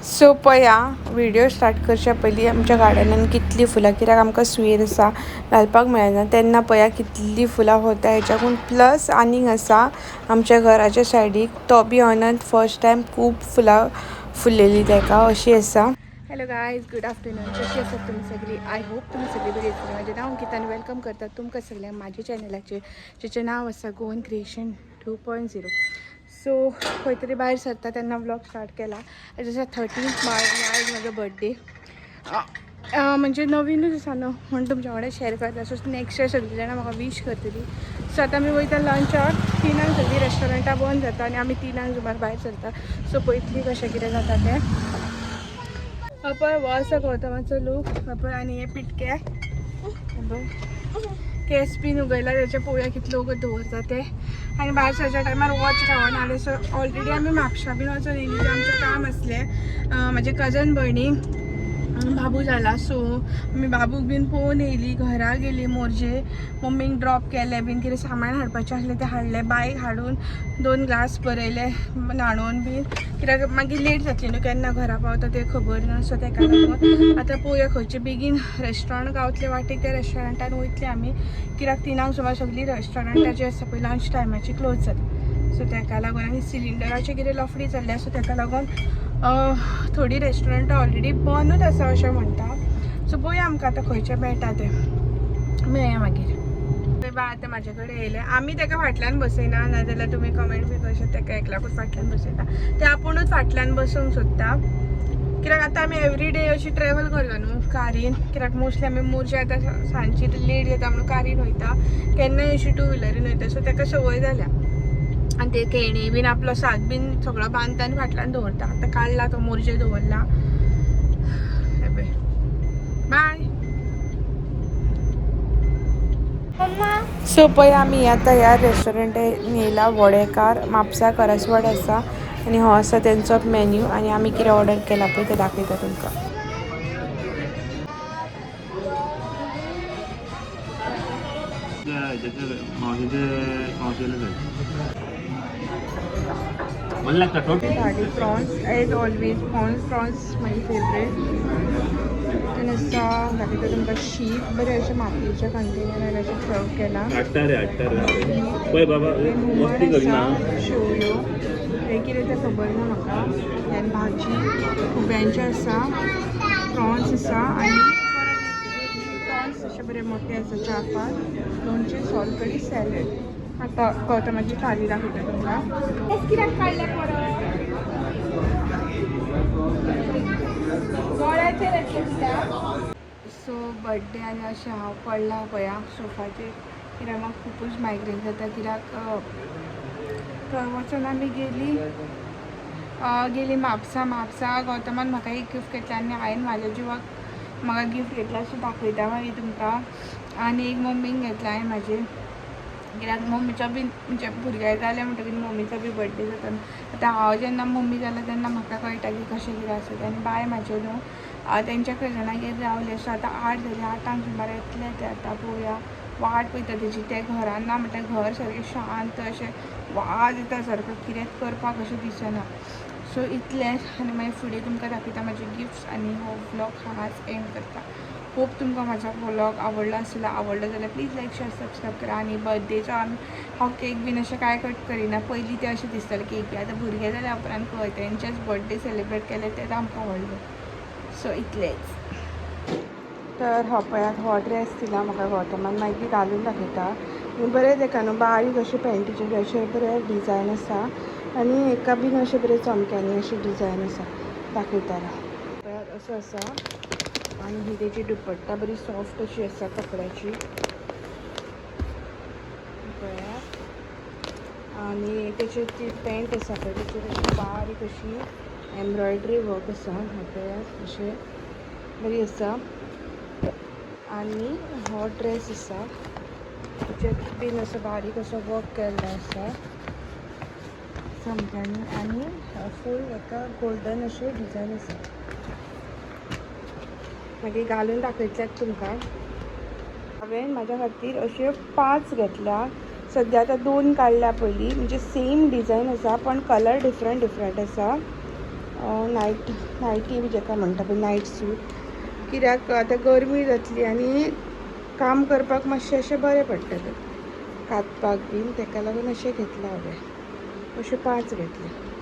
So पळया video start करच्या पयलीं आमच्या गार्डनान कितलीं फुलां, कित्याक आमकां सुयेर आसा घालपाक मेळना तेन्ना पळया कितलीं फुलां होता. हेच्याकून प्लस आनीक आसा आमच्या घराच्या सायडीक, तो बी अनंत फर्स्ट टायम खूब फुलां फुललेली तेका अशी आसा. Hello guys, good afternoon. कशी आसात तुमी सगळीं? I hope तुमी सगळीं बरी आसतली. म्हाजें नांव अंकिता आनी welcome करतात तुमकां सगळ्यांक म्हाज्या चॅनलाचेर, जेचें नांव आसा गोवन क्रिएशन 2.0. सो खंय तरी भायर सरता तेन्ना व्लॉग स्टार्ट केला. आयज आसा 13 मार्च आनी आयज म्हजो बर्थडे, म्हणजे नवीनूच आसा न्हू, म्हूण तुमच्या वांगडा शेअर करता. सो नेक्स्ट इयर सगळीं जाणां म्हाका वीश करतली. सो आतां आमी वयता लंचाक. 3क सगळीं रेस्टॉरंटां बंद जाता आनी आमी 3क सुमार भायर सरता. सो पळयतली कशें कितें जाता तें. पळय हो आसा गौतमाचो लूक पळय आनी हे पिटके पळय, केस बीन उगयला तेचे, पळोवया कितलो वगत दवरता ते. आनी भायर सरच्या टायमार वॉच रावना आले. सो ऑलरेडी आमी म्हापशा बीन वचून येयली, जें आमचें काम आसलें. म्हाजे कजन भयणीक बाबू जाला, सो आमी बाबूक बीन पळोवन येयली. घरा गेली, मोरजे मम्मीक ड्रॉप केलें बीन, कितें सामान हाडपाचें आसलें तें हाडलें. बायक हाडून 2 ग्लास बरयले न्हाणोवन बीन, कित्याक मागीर लेट जातली न्हू, केन्ना घरा पावता तें खबर ना. सो तेका लागून आतां पळोवया खंयचे बेगीन रेस्टॉरंट गावतले वाटेक, त्या रेस्टॉरंटान वयतले आमी, कित्याक 3क सुमार सगळीं रेस्टॉरंटां जी आसा पळय लंच टायमाची क्लोज जाता. सो तेका लागून आनी सिलिंडराचे कितें लफडी चल्ल्या, सो तेका लागून थोडीं रेस्टॉरंटां ऑलरेडी बंदूच आसा अशें म्हणटा. सो पळोवया आमकां आतां खंयचें मेळटा तें, मेळया मागीर. बा आतां म्हाजे कडेन येयलें. आमी तेका फाटल्यान बसयना, नाजाल्यार तुमी कमेंट बी करूं शकता तेका एकल्याकूच फाटल्यान बसयता. ते आपुणूच फाटल्यान बसूंक सोदता, कित्याक आतां आमी एवरी डे अशी ट्रॅवल करता न्हू कारीन, कित्याक मोस्टली आमी मोरजे आतां सांजची लेट जाता म्हणून कारीन वयता, केन्नाय अशी टू व्हिलरीन वयता. सो तेका संवय जाल्या आनी ते खेळणी बीन आपलो साक बीन सगळो बांदता आनी फाटल्यान दवरता. आतां काडला तो, मोरजे दवरला. हे बाय. सो पळय आमी आतां ह्या रेस्टॉरंटान येयला, वडेकार, म्हापसा करासवाड आसा आनी हो आसा तेंचो मेन्यू. आनी आमी कितें ऑर्डर केला पळय तें दाखयता तुमकां. Prawns as always, prawns my favourite. आनी आसा दाखयता तुमकां शीत, बरें अशें मातयेच्या कंटेनरान अशें सर्व केलां. हुमण आसा, शेवयो, हें कितें तें खबर ना म्हाका. आनी भाजी खुब्यांची आसा, प्रॉन्स आसा आनी प्रॉन्स अशे बरे मोठे आसा 4-5, लोणचें, सोलकडी, सॅलड. आतां गौतमाची थाली दाखयता तुमकां. कित्याक काडलें परत गळ्याचेर येतलें कित्याक? सो बड्डे आनी अशें हांव पडलां पळया सोफाचेर, कित्याक म्हाका खुबूच मायग्रेन जाता, कित्याक थंय वचून आमी गेली गेली म्हापसा. म्हापसा गौतमान म्हाका एक गिफ्ट घेतलें आनी हांवें म्हाज्या जिवाक म्हाका गिफ्ट घेतला, सो दाखयता मागीर तुमकां. आनी एक मम्मीक घेतला हांवें म्हाजे, कित्याक मम्मीचो बी म्हणजे भुरगे जाले म्हणटकीर मम्मीचो बी बड्डे जाता. आतां हांव जेन्ना मम्मी जालें तेन्ना म्हाका कळटा की कशें कितें आसा तें. आनी बाय म्हाजें न्हू तेंच्या कजनागेर रावलें. सो आतां 8 जालीं, 8क सुमार येतलें तें. आतां पळोवया, वाट पळयता तेजी. तें घरान ना म्हटल्यार घर सारकें शांत अशें वाज येता सारको, कितेंच करपाक अशें दिसना. सो इतलेंच आनी मागीर फुडें तुमकां दाखयता म्हाजे गिफ्ट्स आनी हो व्लॉग हांगाच एंड करता. होप तुमकां म्हाजो व्लॉग आवडलो आसतलो. आवडलो जाल्यार प्लीज लायक शेअर सबस्क्रायब करा. आनी बर्थडेचो आमी हांव केक बीन अशें कांय कट करिना, पयलीं तें अशें दिसतालें केक बी, आतां भुरगें जाल्या उपरांत खंय तेंचेच बर्थडे सेलिब्रेट केले तें आमकां व्हडलें. सो इतलेंच. तर हो पळयात हो ड्रेस दिला म्हाका गौतमान, मागीर घालून दाखयता. बरें तेका न्हू बारीक अशें पॅन्टीचेर अशें बरें डिजायन आसा आनी हेका बीन अशें बरें चमक्यांनी अशें डिजायन आसा, दाखयता. पळयात असो आसा. आनी ही तेजी दुपट्टा बरी सॉफ्ट अशी आसा कपड्याची, पळयात. आनी तेची ती पॅन्ट आसा पळय तेचेर अशी बारीक अशी एम्ब्रॉयडरी वर्क आसा, पळयात अशें बरी आसा. आनी हो ड्रेस आसा, तेचेर बीन असो बारीक असो वर्क केल्लो आसा चमक्यांनी आनी फूल हेका गोल्डन अशें डिजायन आसा. मागीर घालून दाखयतलें तुमकां. हांवें म्हाज्या खातीर अश्यो 5 घेतल्या. सद्या आतां 2 काडल्या पयलीं, म्हणजे सेम डिजायन आसा पण कलर डिफरंट डिफरंट आसा. नायट नायटी बी जेका म्हणटा पळय, नायट सूट. कित्याक आतां गरमी जातली आनी काम करपाक मातशें अशें बरें पडटलें, कातपाक बीन, तेका लागून अशें घेतलां हांवें. अशें 5 घेतले.